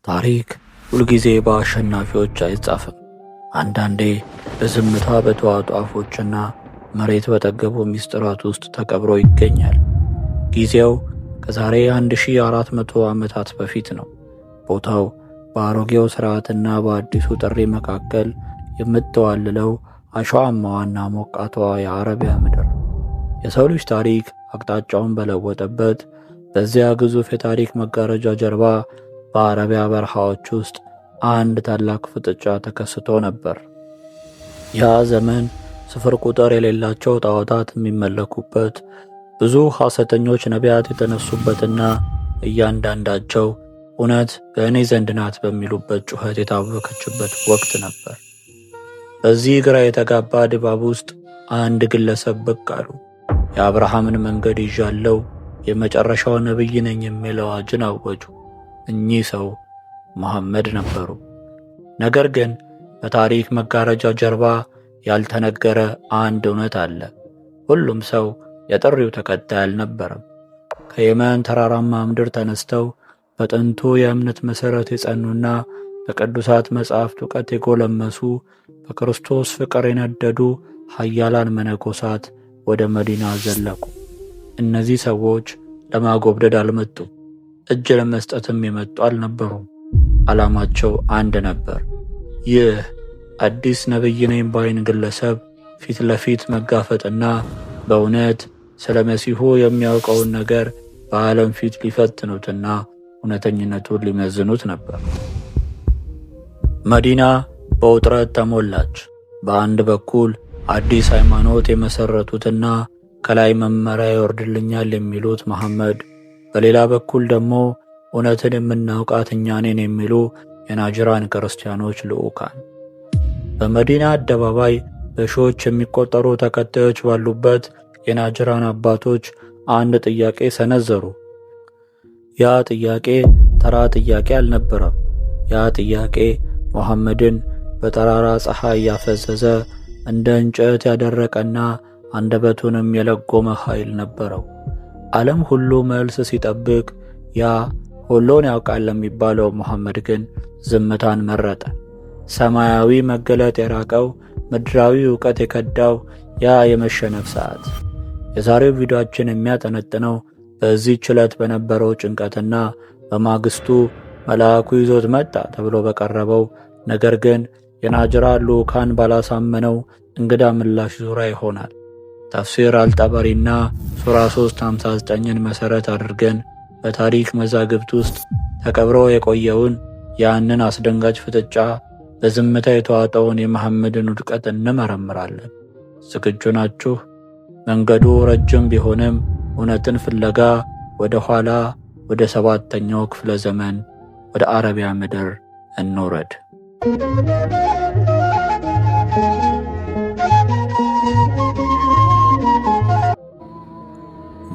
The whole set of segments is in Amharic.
ታሪክ ሁልጊዜ በአሸናፊዎች አይጻፍም። አንዳንዴ በዝምታ በተዋጡ አፎችና መሬት በጠገቡ ምስጢራት ውስጥ ተቀብሮ ይገኛል። ጊዜው ከዛሬ 1400 ዓመታት በፊት ነው። ቦታው በአሮጌው ሥርዓትና በአዲሱ ጥሪ መካከል የምትዋልለው አሸዋማዋና ሞቃቷ የአረቢያ ምድር። የሰው ልጅ ታሪክ አቅጣጫውን በለወጠበት በዚያ ግዙፍ የታሪክ መጋረጃ ጀርባ በአረቢያ በረሃዎች ውስጥ አንድ ታላቅ ፍጥጫ ተከስቶ ነበር። ያ ዘመን ስፍር ቁጥር የሌላቸው ጣዖታት የሚመለኩበት፣ ብዙ ሐሰተኞች ነቢያት የተነሱበትና እያንዳንዳቸው እውነት በእኔ ዘንድ ናት በሚሉበት ጩኸት የታወከችበት ወቅት ነበር። በዚህ ግራ የተጋባ ድባብ ውስጥ አንድ ግለሰብ ብቅ አሉ። የአብርሃምን መንገድ ይዣለው፣ የመጨረሻው ነቢይ ነኝ የሚል አዋጅን አወጁ። እኚህ ሰው መሐመድ ነበሩ። ነገር ግን በታሪክ መጋረጃ ጀርባ ያልተነገረ አንድ እውነት አለ። ሁሉም ሰው የጥሪው ተከታይ አልነበረም። ከየመን ተራራማ ምድር ተነስተው በጥንቱ የእምነት መሠረት የጸኑና በቅዱሳት መጻሕፍት ዕውቀት የጎለመሱ፣ በክርስቶስ ፍቅር የነደዱ ኃያላን መነኮሳት ወደ መዲና ዘለቁ። እነዚህ ሰዎች ለማጎብደድ አልመጡም። እጅ ለመስጠትም የመጡ አልነበሩም። ዓላማቸው አንድ ነበር። ይህ አዲስ ነቢይ ነኝ ባይን ግለሰብ ፊት ለፊት መጋፈጥና በእውነት ስለ መሲሁ የሚያውቀውን ነገር በዓለም ፊት ሊፈትኑትና እውነተኝነቱን ሊመዝኑት ነበር። መዲና በውጥረት ተሞላች። በአንድ በኩል አዲስ ሃይማኖት የመሰረቱትና ከላይ መመሪያ ይወርድልኛል የሚሉት መሐመድ፣ በሌላ በኩል ደግሞ እውነትን የምናውቃት እኛ ነን የሚሉ የናጅራን ክርስቲያኖች ልዑካን። በመዲና አደባባይ በሺዎች የሚቆጠሩ ተከታዮች ባሉበት የናጅራን አባቶች አንድ ጥያቄ ሰነዘሩ። ያ ጥያቄ ተራ ጥያቄ አልነበረም። ያ ጥያቄ መሐመድን በጠራራ ፀሐይ ያፈዘዘ፣ እንደ እንጨት ያደረቀና አንደበቱንም የለጎመ ኃይል ነበረው። ዓለም ሁሉ መልስ ሲጠብቅ ያ ሁሉን ያውቃል ለሚባለው መሐመድ ግን ዝምታን መረጠ። ሰማያዊ መገለጥ የራቀው፣ ምድራዊ ዕውቀት የከዳው ያ የመሸነፍ ሰዓት። የዛሬው ቪዲዮአችን የሚያጠነጥነው በዚህ ዕለት በነበረው ጭንቀትና በማግስቱ መልአኩ ይዞት መጣ ተብሎ በቀረበው፣ ነገር ግን የናጅራን ልዑካን ባላሳመነው እንግዳ ምላሽ ዙሪያ ይሆናል። ተፍሲር አልጠበሪና ሱራ 3:59ን መሠረት አድርገን በታሪክ መዛግብት ውስጥ ተቀብሮ የቆየውን ያንን አስደንጋጭ ፍጥጫ፣ በዝምታ የተዋጠውን የመሐመድን ውድቀት እንመረምራለን። ዝግጁ ናችሁ? መንገዱ ረጅም ቢሆንም እውነትን ፍለጋ ወደ ኋላ ወደ ሰባተኛው ክፍለ ዘመን ወደ አረቢያ ምድር እንውረድ።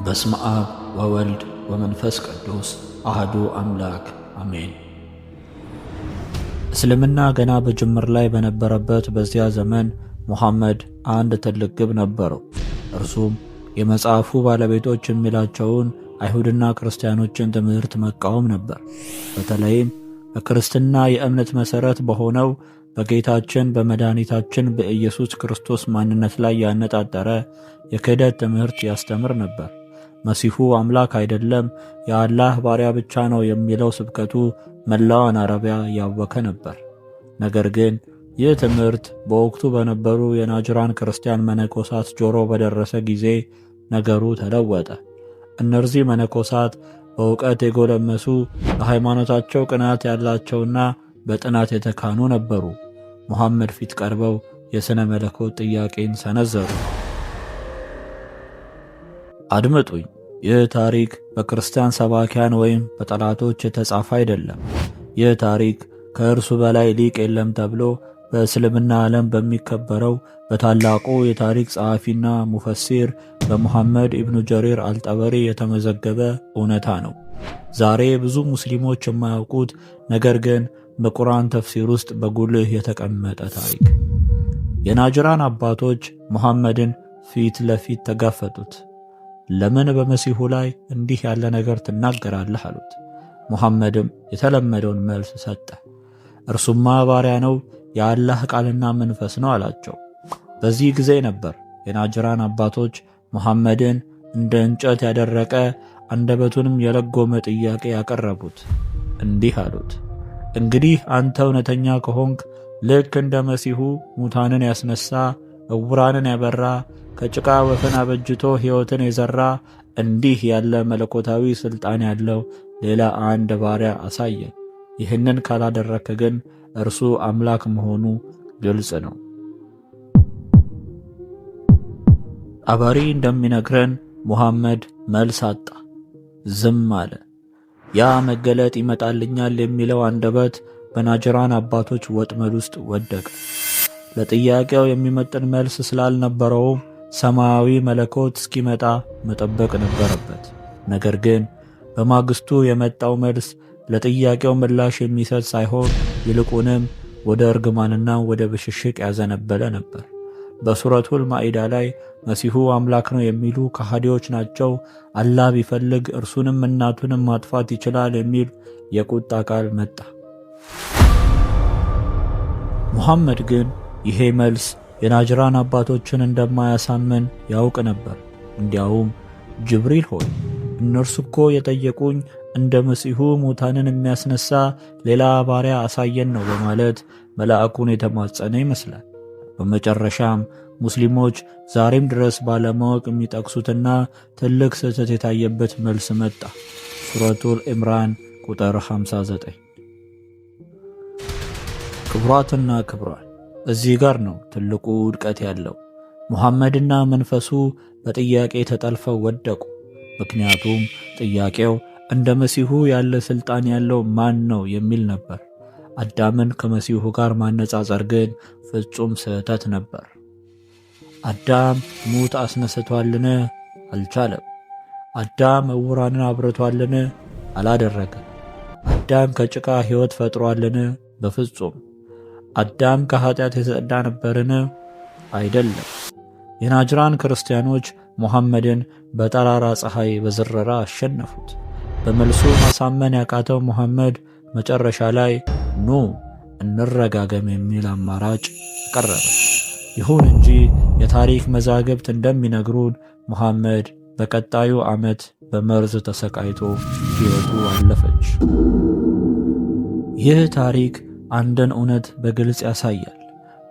በስመ አብ ወወልድ ወመንፈስ ቅዱስ አህዱ አምላክ አሜን። እስልምና ገና በጅምር ላይ በነበረበት በዚያ ዘመን ሙሐመድ አንድ ትልቅ ግብ ነበረው። እርሱም የመጽሐፉ ባለቤቶች የሚላቸውን አይሁድና ክርስቲያኖችን ትምህርት መቃወም ነበር። በተለይም በክርስትና የእምነት መሠረት በሆነው በጌታችን በመድኃኒታችን በኢየሱስ ክርስቶስ ማንነት ላይ ያነጣጠረ የክህደት ትምህርት ያስተምር ነበር። መሲሁ አምላክ አይደለም፣ የአላህ ባሪያ ብቻ ነው የሚለው ስብከቱ መላዋን አረቢያ ያወከ ነበር። ነገር ግን ይህ ትምህርት በወቅቱ በነበሩ የናጅራን ክርስቲያን መነኮሳት ጆሮ በደረሰ ጊዜ ነገሩ ተለወጠ። እነዚህ መነኮሳት በእውቀት የጎለመሱ፣ ለሃይማኖታቸው ቅናት ያላቸውና በጥናት የተካኑ ነበሩ። ሙሐመድ ፊት ቀርበው የሥነ መለኮት ጥያቄን ሰነዘሩ። አድምጡኝ። ይህ ታሪክ በክርስቲያን ሰባኪያን ወይም በጠላቶች የተጻፈ አይደለም። ይህ ታሪክ ከእርሱ በላይ ሊቅ የለም ተብሎ በእስልምና ዓለም በሚከበረው በታላቁ የታሪክ ጸሐፊና ሙፈሲር በሙሐመድ ኢብኑ ጀሪር አልጠበሪ የተመዘገበ እውነታ ነው። ዛሬ ብዙ ሙስሊሞች የማያውቁት፣ ነገር ግን በቁርአን ተፍሲር ውስጥ በጉልህ የተቀመጠ ታሪክ። የናጅራን አባቶች ሙሐመድን ፊት ለፊት ተጋፈጡት። ለምን በመሲሁ ላይ እንዲህ ያለ ነገር ትናገራለህ? አሉት። ሙሐመድም የተለመደውን መልስ ሰጠ። እርሱማ ባሪያ ነው፣ የአላህ ቃልና መንፈስ ነው አላቸው። በዚህ ጊዜ ነበር የናጅራን አባቶች ሙሐመድን እንደ እንጨት ያደረቀ አንደበቱንም የለጎመ ጥያቄ ያቀረቡት። እንዲህ አሉት፣ እንግዲህ አንተ እውነተኛ ከሆንክ ልክ እንደ መሲሁ ሙታንን ያስነሳ፣ ዕውራንን ያበራ፣ ከጭቃ ወፍን አበጅቶ ሕይወትን የዘራ እንዲህ ያለ መለኮታዊ ሥልጣን ያለው ሌላ አንድ ባሪያ አሳየን። ይህንን ካላደረክ ግን እርሱ አምላክ መሆኑ ግልጽ ነው። አባሪ እንደሚነግረን ሙሐመድ መልስ አጣ፣ ዝም አለ። ያ መገለጥ ይመጣልኛል የሚለው አንደበት በናጅራን አባቶች ወጥመድ ውስጥ ወደቀ። ለጥያቄው የሚመጥን መልስ ስላልነበረውም ሰማያዊ መለኮት እስኪመጣ መጠበቅ ነበረበት። ነገር ግን በማግስቱ የመጣው መልስ ለጥያቄው ምላሽ የሚሰጥ ሳይሆን ይልቁንም ወደ እርግማንና ወደ ብሽሽቅ ያዘነበለ ነበር። በሱረቱል ማኢዳ ላይ መሲሁ አምላክ ነው የሚሉ ከሃዲዎች ናቸው፣ አላህ ቢፈልግ እርሱንም እናቱንም ማጥፋት ይችላል የሚል የቁጣ ቃል መጣ። ሙሐመድ ግን ይሄ መልስ የናጅራን አባቶችን እንደማያሳምን ያውቅ ነበር። እንዲያውም ጅብሪል ሆይ፣ እነርሱ እኮ የጠየቁኝ እንደ መሲሁ ሙታንን የሚያስነሳ ሌላ ባሪያ አሳየን ነው በማለት መልአኩን የተማጸነ ይመስላል። በመጨረሻም ሙስሊሞች ዛሬም ድረስ ባለማወቅ የሚጠቅሱትና ትልቅ ስህተት የታየበት መልስ መጣ። ሱረቱል ኢምራን ቁጥር 59። ክቡራትና ክቡራን፣ እዚህ ጋር ነው ትልቁ ውድቀት ያለው። ሙሐመድና መንፈሱ በጥያቄ ተጠልፈው ወደቁ። ምክንያቱም ጥያቄው እንደ መሲሁ ያለ ስልጣን ያለው ማን ነው የሚል ነበር። አዳምን ከመሲሁ ጋር ማነጻጸር ግን ፍጹም ስህተት ነበር። አዳም ሙት አስነስቷልን? አልቻለም። አዳም ዕውራንን አብርቷልን? አላደረገም። አዳም ከጭቃ ሕይወት ፈጥሯልን? በፍጹም። አዳም ከኃጢአት የጸዳ ነበርን? አይደለም። የናጅራን ክርስቲያኖች ሙሐመድን በጠራራ ፀሐይ በዝረራ አሸነፉት። በመልሱ ማሳመን ያቃተው ሙሐመድ መጨረሻ ላይ ኑ እንረጋገም የሚል አማራጭ አቀረበ። ይሁን እንጂ የታሪክ መዛግብት እንደሚነግሩን ሙሐመድ በቀጣዩ ዓመት በመርዝ ተሰቃይቶ ሕይወቱ አለፈች። ይህ ታሪክ አንድን እውነት በግልጽ ያሳያል።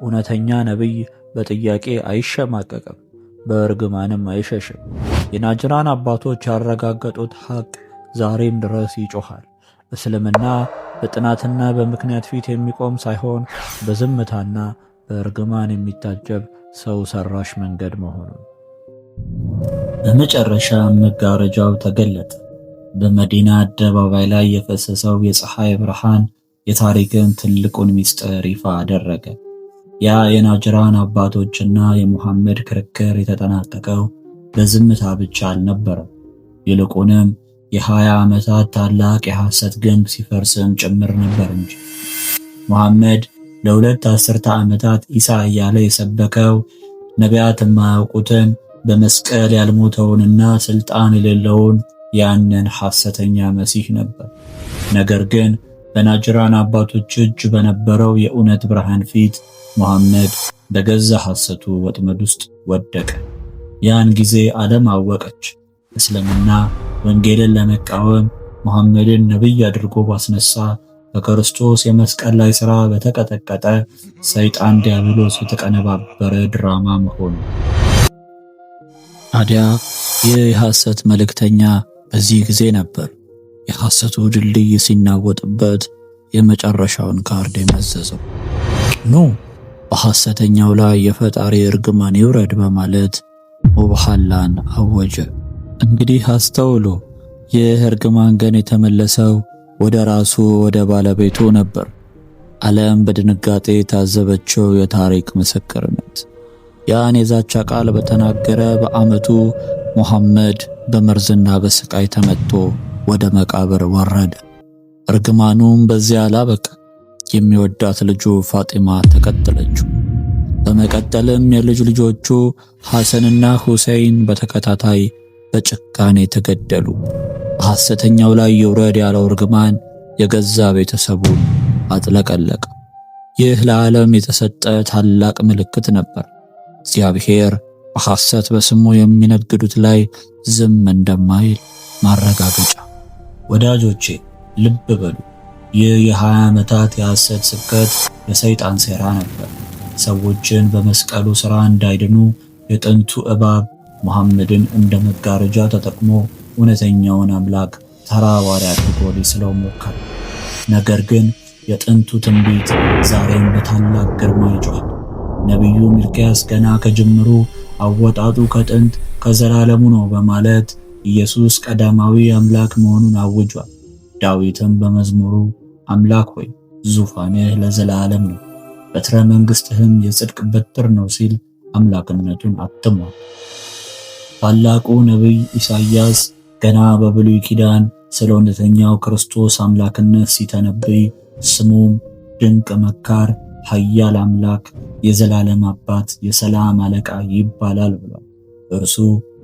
እውነተኛ ነቢይ በጥያቄ አይሸማቀቅም፣ በእርግማንም አይሸሽም። የናጅራን አባቶች ያረጋገጡት ሐቅ ዛሬም ድረስ ይጮኻል። እስልምና በጥናትና በምክንያት ፊት የሚቆም ሳይሆን በዝምታና በእርግማን የሚታጀብ ሰው ሰራሽ መንገድ መሆኑን። በመጨረሻ መጋረጃው ተገለጠ። በመዲና አደባባይ ላይ የፈሰሰው የፀሐይ ብርሃን የታሪክን ትልቁን ምስጢር ይፋ አደረገ። ያ የናጅራን አባቶችና የሙሐመድ ክርክር የተጠናቀቀው በዝምታ ብቻ አልነበረም። ይልቁንም የ20 ዓመታት ታላቅ የሐሰት ግንብ ሲፈርስም ጭምር ነበር እንጂ። ሙሐመድ ለ2 አስርተ ዓመታት ኢሳ እያለ የሰበከው ነቢያት የማያውቁትን፣ በመስቀል ያልሞተውንና ስልጣን የሌለውን ያንን ሐሰተኛ መሲህ ነበር። ነገር ግን በናጅራን አባቶች እጅ በነበረው የእውነት ብርሃን ፊት ሙሐመድ በገዛ ሐሰቱ ወጥመድ ውስጥ ወደቀ። ያን ጊዜ ዓለም አወቀች። እስልምና ወንጌልን ለመቃወም ሙሐመድን ነቢይ አድርጎ ባስነሳ፣ በክርስቶስ የመስቀል ላይ ሥራ በተቀጠቀጠ ሰይጣን ዲያብሎስ የተቀነባበረ ድራማ መሆኑ። ታዲያ ይህ የሐሰት መልእክተኛ በዚህ ጊዜ ነበር የሐሰቱ ድልድይ ሲናወጥበት የመጨረሻውን ካርድ የመዘዘው። ኑ በሐሰተኛው ላይ የፈጣሪ እርግማን ይውረድ በማለት ሙባሃላን አወጀ። እንግዲህ አስተውሉ፣ ይህ እርግማን ግን የተመለሰው ወደ ራሱ ወደ ባለቤቱ ነበር። ዓለም በድንጋጤ የታዘበችው የታሪክ ምስክርነት። ያን የዛቻ ቃል በተናገረ በዓመቱ ሙሐመድ በመርዝና በስቃይ ተመትቶ ወደ መቃብር ወረደ። እርግማኑም በዚያ አላበቃ። የሚወዳት ልጁ ፋጢማ ተከተለችው። በመቀጠልም የልጅ ልጆቹ ሐሰንና ሁሴይን በተከታታይ በጭካኔ ተገደሉ። በሐሰተኛው ላይ ይውረድ ያለው እርግማን የገዛ ቤተሰቡን አጥለቀለቀ። ይህ ለዓለም የተሰጠ ታላቅ ምልክት ነበር። እግዚአብሔር በሐሰት በስሙ የሚነግዱት ላይ ዝም እንደማይል ማረጋገጫ። ወዳጆቼ ልብ በሉ። ይህ የ20 ዓመታት የሐሰት ስብከት የሰይጣን ሴራ ነበር። ሰዎችን በመስቀሉ ሥራ እንዳይድኑ የጥንቱ እባብ መሐመድን እንደ መጋረጃ ተጠቅሞ እውነተኛውን አምላክ ተራ ባሪያ አድርጎ ሊስለው ሞከረ። ነገር ግን የጥንቱ ትንቢት ዛሬም በታላቅ ግርማ ይጮኻል። ነቢዩ ሚልክያስ ገና ከጅምሩ አወጣጡ ከጥንት ከዘላለሙ ነው በማለት ኢየሱስ ቀዳማዊ አምላክ መሆኑን አውጇል። ዳዊትም በመዝሙሩ "አምላክ ሆይ፣ ዙፋንህ ለዘላለም ነው፣ በትረ መንግሥትህም የጽድቅ በትር ነው" ሲል አምላክነቱን አትሟል። ታላቁ ነቢይ ኢሳይያስ ገና በብሉይ ኪዳን ስለ እውነተኛው ክርስቶስ አምላክነት ሲተነብይ ስሙም ድንቅ መካር፣ ኃያል አምላክ፣ የዘላለም አባት፣ የሰላም አለቃ ይባላል ብሏል። እርሱ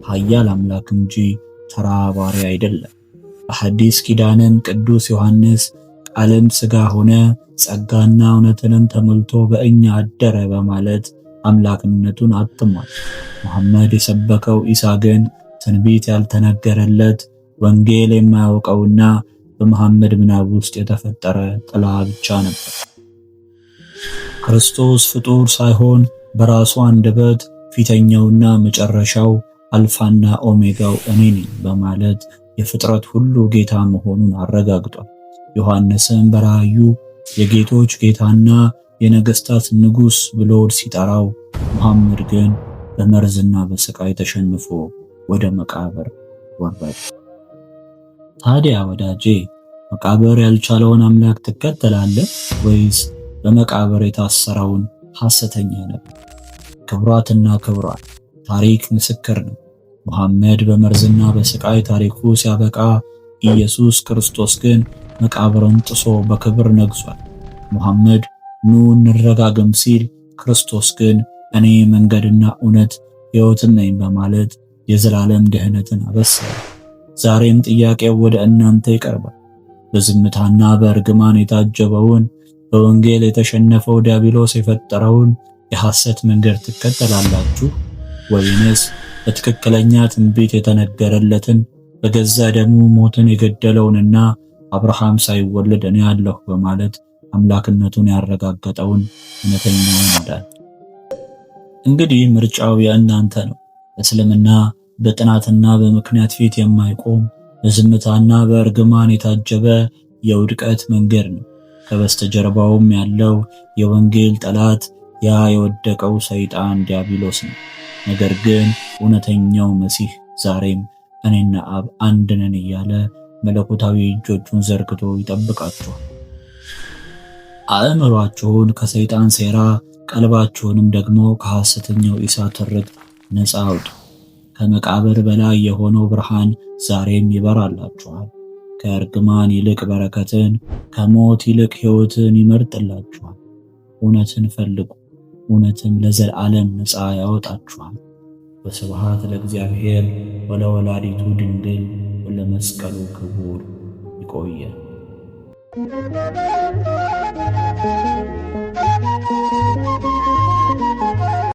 ኃያል አምላክ እንጂ ተራ ባሪያ አይደለም። በሐዲስ ኪዳንም ቅዱስ ዮሐንስ "ቃልም ሥጋ ሆነ፣ ጸጋና እውነትንም ተሞልቶ በእኛ አደረ" በማለት አምላክነቱን አትሟል። መሐመድ የሰበከው ኢሳ ግን ትንቢት ያልተነገረለት፣ ወንጌል የማያውቀውና በመሐመድ ምናብ ውስጥ የተፈጠረ ጥላ ብቻ ነበር። ክርስቶስ ፍጡር ሳይሆን በራሱ አንደበት "ፊተኛውና መጨረሻው፣ አልፋና ኦሜጋው እኔ ነኝ" በማለት የፍጥረት ሁሉ ጌታ መሆኑን አረጋግጧል። ዮሐንስም በራእዩ የጌቶች ጌታና የነገስታት ንጉስ ብሎ ሲጠራው፣ መሐመድ ግን በመርዝና በስቃይ ተሸንፎ ወደ መቃብር ወረደ። ታዲያ ወዳጄ፣ መቃብር ያልቻለውን አምላክ ትከተላለህ ወይስ በመቃብር የታሰረውን ሐሰተኛ ነቢይ? ክቡራትና ክቡራን፣ ታሪክ ምስክር ነው። መሐመድ በመርዝና በስቃይ ታሪኩ ሲያበቃ፣ ኢየሱስ ክርስቶስ ግን መቃብርን ጥሶ በክብር ነግሷል። መሐመድ "ኑ እንረጋገም" ሲል፣ ክርስቶስ ግን "እኔ መንገድና እውነት ሕይወትም ነኝ" በማለት የዘላለም ድህነትን አበሰረ። ዛሬም ጥያቄው ወደ እናንተ ይቀርባል። በዝምታና በእርግማን የታጀበውን፣ በወንጌል የተሸነፈው ዲያብሎስ የፈጠረውን የሐሰት መንገድ ትከተላላችሁ ወይንስ በትክክለኛ ትንቢት የተነገረለትን፣ በገዛ ደሙ ሞትን የገደለውንና "አብርሃም ሳይወለድ እኔ አለሁ" በማለት አምላክነቱን ያረጋገጠውን እውነተኛውን አዳኝ? እንግዲህ ምርጫው የእናንተ ነው። እስልምና በጥናትና በምክንያት ፊት የማይቆም፣ በዝምታና በእርግማን የታጀበ የውድቀት መንገድ ነው። ከበስተጀርባውም ያለው የወንጌል ጠላት ያ የወደቀው ሰይጣን ዲያብሎስ ነው። ነገር ግን እውነተኛው መሲህ ዛሬም "እኔና አብ አንድ ነን" እያለ መለኮታዊ እጆቹን ዘርግቶ ይጠብቃችኋል። አእምሯችሁን ከሰይጣን ሴራ፣ ቀልባችሁንም ደግሞ ከሐሰተኛው ኢሳ ትርክት ነፃ አውጡ። ከመቃብር በላይ የሆነው ብርሃን ዛሬም ይበራላችኋል። ከእርግማን ይልቅ በረከትን፣ ከሞት ይልቅ ሕይወትን ይመርጥላችኋል። እውነትን ፈልጉ፣ እውነትም ለዘላለም ነፃ ያወጣችኋል። ወስብሐት ለእግዚአብሔር ወለወላዲቱ ድንግል ወለመስቀሉ ክቡር። ይቆየን።